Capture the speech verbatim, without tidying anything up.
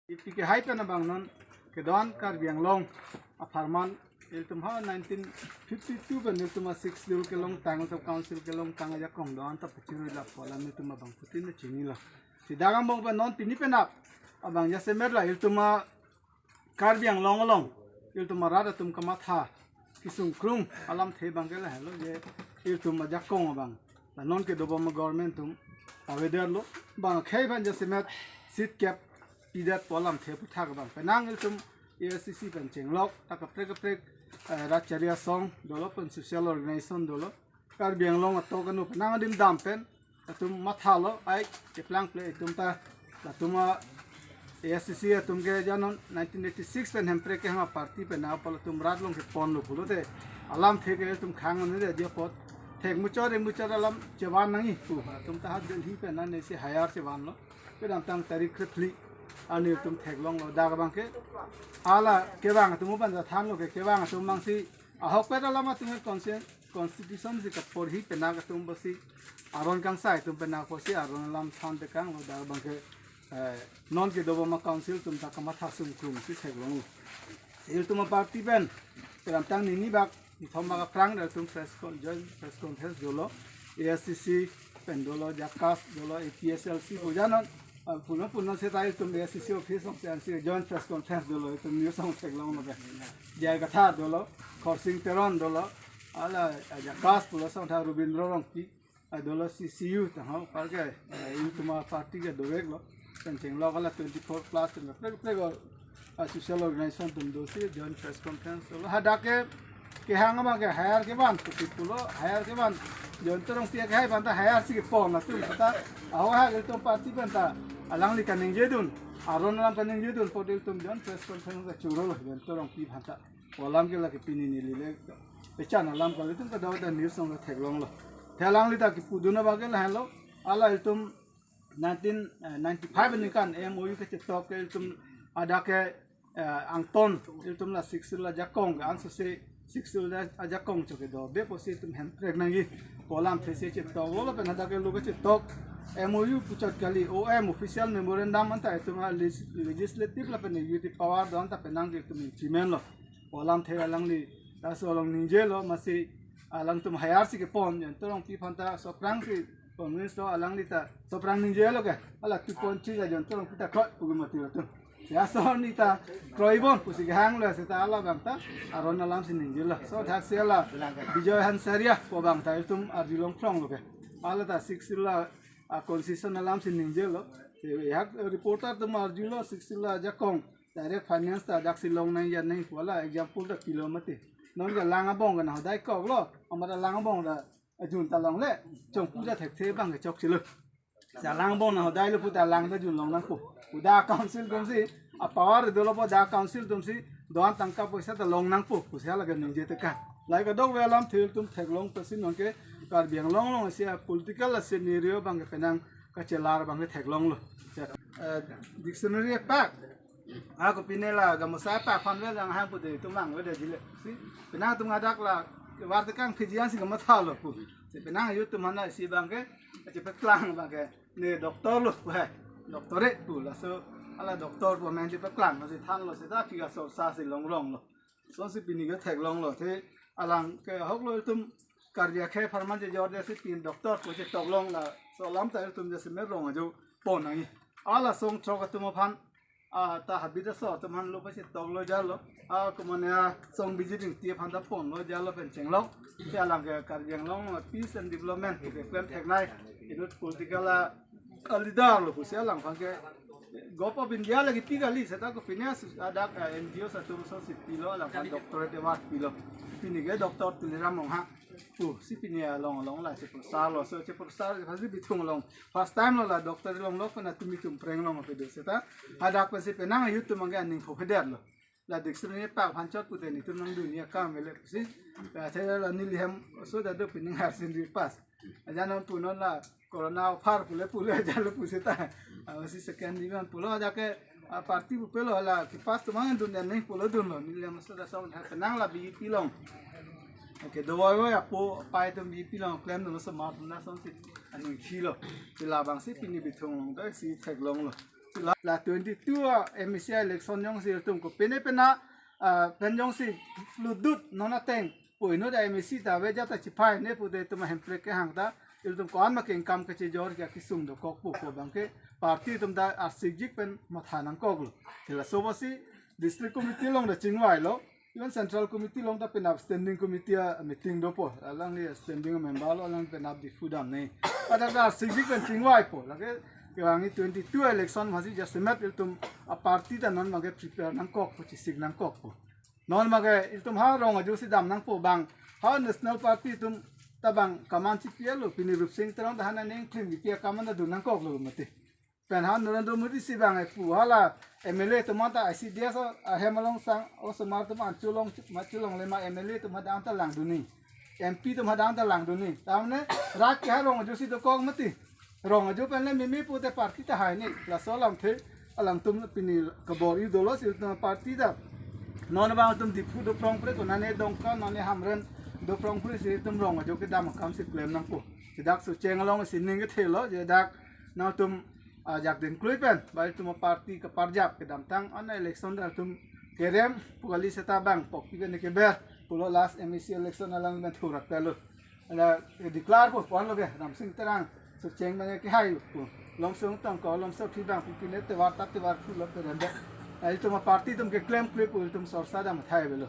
Ipi kehai pen abang non kedo-an Karbi Anglong apharman ilitum ha nineteen fifty-two pen ilitum a six schedule kelongtang, ilitum council kelongtang ajakong do-an ta pachirui lapu alam ilitum abangphutin chinilo. Si dak angbong pen non pini penap abang jasemet la ilitum a Karbi Anglong along ilitum arat atum kamatha kesung krung alamthe abangke lahelo je ilitum ajakong abang la non kedobom a government atum avedetlo, bang akhei aphan jasemet seat cap pidet pu alamthe aphuthak abang penang ilitum A S D C pen chenglok ta kaprek kaprek, eh, rat chari asong dolo pen social organization dolo, Karbi Anglong atok anu penang adim dam pen atum mathalo, ai keplang ple atum ta, atum a A S D C atum ke janon nineteen eighty-six pen Hemprek kehang a party pen apal atum rat along keponlo pulote alamthe ke atum khang anu de dia apot thek muchor e muchor alam chevan nangji pu atum ta ha Delhi pen ansi hire chevanlo. Kedamtang tarik krephli arni ilitum theklonglo dak abangke. Hala kevang atum aphan ta thanlo ke, kevang atum abangsi ahokpet alam atum ke conscien- constitution si kaporhi penak atum basi aron kangsai atum penak apotsi aron alam than tekanglo dak abangke, eh, non kedobom a council atum ta kamatha sung krung si theklonglo. Ilitum a party pen kedamtang nini bak nithom bak aphrang ilitum press con- joint press conference dolo, A S D C pen dolo, JACAS dolo, A P H L C pu janon, ah, puno puno seta ilitum A S D C office along si ansi joint press conference dolo, ilitum news along theklonglo ke. J I Kathar dolo, Khorsing Teron dolo, hala, ah, JACAS pulo asong tha Rabindra Rongpi, ah, dolo C C U ta ho, apar ke, ah, ilitum a party ke doveklo. Pen chenglok hala twenty-four plus pen kaprek kaprek, ah, social organization atum dosi joint press conference dolo. Hadak ke kehang abangke hire kevan pusi pulo, hire kevan Jayanta Rongpi kehai aphan ta hire si kepon atum ta, aho ha ilitum party pen ta alangli kaningjedun, aron alam kaningjedun apot ilitum joint press conference ta churolo Jayanta Rongpi aphan ta. Alam ke lake pini neli le pechan alam kali, ilitum kedo-an news along theklonglo. Te alangli ta kepudun abangke lahenlo, hala ilitum nineteen ninety-five aningkan M O U kechetok ke ilitum hadak ke, eh, angton ilitum la six schedule ajakong ke ansose six schedule ajakong chok kedo be apotsi ilitum Hemprek nangji pu alamthe si chetoklo, lapen hadak ke lo kechetok M O U puchot kali, O M, official memorandum anta ilitum a legis- legislative lapen executive power do-an ta penang ke ilitum implement lo pu alamthe alangli laso along ningjelo, amatsi alangtum hire si kepon Jayanta Rongpi aphan ta soprang si convince lo, alangli ta soprang ningjelo ke, hala two point three la Jayanta Rongpi ta kroi pu ke mati lo atum. Ya so ni ta kroibom pusi kehanglo seta hala abang ta aron alam si ningjelo. So thaksi hala Bijoy Hansaria pu abang ta ilitum arjulong phlonglo ke, hala ta six schedule a constitution alam si ningjelo. Si hak reporter atum arjulo six schedule ajakong direct finance ta daksi long nangji an nangji pu hala example ta pilo mati. Non ke lang abong ke nahodai koklo, amat lang abong ta ajun ta longle, chongpu ta thekthe abangke chokchelo. Si lang abong nahodailo pu ta lang ta junlong nangpo pu dak council atum si, a power dolo pu dak council atum si do-an tangka poisa ta long nangpo pusi hala ke ningje tekang. Lahai kadokave alamthe ilitum theklong pusi non ke Karbi Anglong along si a political a scenario abangke penang kachelar abangke theklonglo. Eh, dictionary apak, ako pine la gamosa apak aphan ave lang hang pu te itum lang avedet jile. Si penang atum hadak la war tekang Fijian si kamathalo pu. Si penang youth atum aphan si abangke chepeklang abangke ne doctor lo pu hai. Doctorate pu, laso hala doctor pu amen chepeklang si thanlo seta aphi asorsa si longlonglo. Lasonsi pini ke theklonglo. Te alang ke ahoklo, ilitum Karbi akhei apharman chejor jasi pini doctor pu chetoklong, laso alam ta ilitum jasemet rong ajo pon nangji. Hala song throk atum aphan, ah, ta habit aso atum aphan lo pachetoklo jalo. Ah, kumane asong B J P ti aphan ta ponlo jalo pen chenglok. Te alang ke Karbi Anglong peace and development pu ke klem theknei inut political a, a leader lo pusi alang aphan ke Govt of India lake pi kali, seta kopine asu- hadak, eh, N G O atum asonsi pilo, alang aphan doctorate award pilo. Pini ke Doctor Tuliram Ronghang pusi pini along along la cheprosarlo, so cheprosar pasi Bithung along first time lo la doctor longlok pen atum Bithung prenglong ape do seta. Hadak pensi penang youth atum abangke aning phophedetlo. La dictionary apak aphan chot pute netum nangdun ni akam avelo pusi. Athe la neli hem so ta do pining higher secondary pass. Ajan non pu non la corona aphar pule pule ajan lo pu seta. Amatsi second division pulo, hadak ke, ah, party pupelo la kepass atum abang dun nangji pulo dunlo. Neli hem so ta song tha penang la B J P along. Okay, dovoi voi apo apai atum B J P along klemdunlo, so ma atum asonsi aning chilo. Te labangsi pini Bithung along ta si theklonglo. La, la twenty-two a M A C election jongsi itum kopine pena, ah, pen jongsi ludut non ateng po inut a M A C ta ave jata chipai ne pute itum ahemprek kehang ta itum ko-an ma ke income kachejor ke kesung dokok po ko abang ke party atum ta arsikjik pen matha nangkoklo. Te laso apotsi district committee along ta chingvailo. Even central committee along ta penap standing committee a meeting dopo. Alangli standing member lo, alang penap Diphu damnei. Pada ta arsikjik pen chingvaipo. Lake kevangji twenty-two election masi jasemet itum a party ta non abang ke prepare nangkokpo, chesik nangkokpo. Non abang ke itum ha rong ajo si dam nangpo abang. Ha National Party atum ta abang kaman chipi-etlo, pini Rupsing Teron ta ha nangning klim kipi akam an ta dun nangkoklo mati. Pen ha Narendra Modi si abang epu hala M L A atum ta I C D S ahem along sang osomar atum an cholong ma cholongle ma M L A atum hadak ta langdunji. M P atum hadak ta langdunji. Tamne rat ke ha rong ajo si dokok mati. Rong ajo pen le mimi pute party ta haini. Laso alamthe alangtum pini kabor-i dolo si itum party ta. Non abang itum Diphu doprong pre ko nane Dongka nane Hamren doprong pre si itum rong ajo kedam akam si klem nangpo. Jedak Socheng along si ning kethelo, jedak nangtum ajak dengklui pen, ba itum a party kaparjap kedamtang an election ta itum kerem pu kali seta abang pok pi pen keber pulo last M A C election alang men thurat pelo. Ala declare po ponlo ke Ramsing Terang Socheng abang kehai po. Longso Tongko, Longso Phibang pi pi ne tevar ta tevar pulo kerem be. Itum a party atum keklem klui pu itum sorsa dam thai avelo.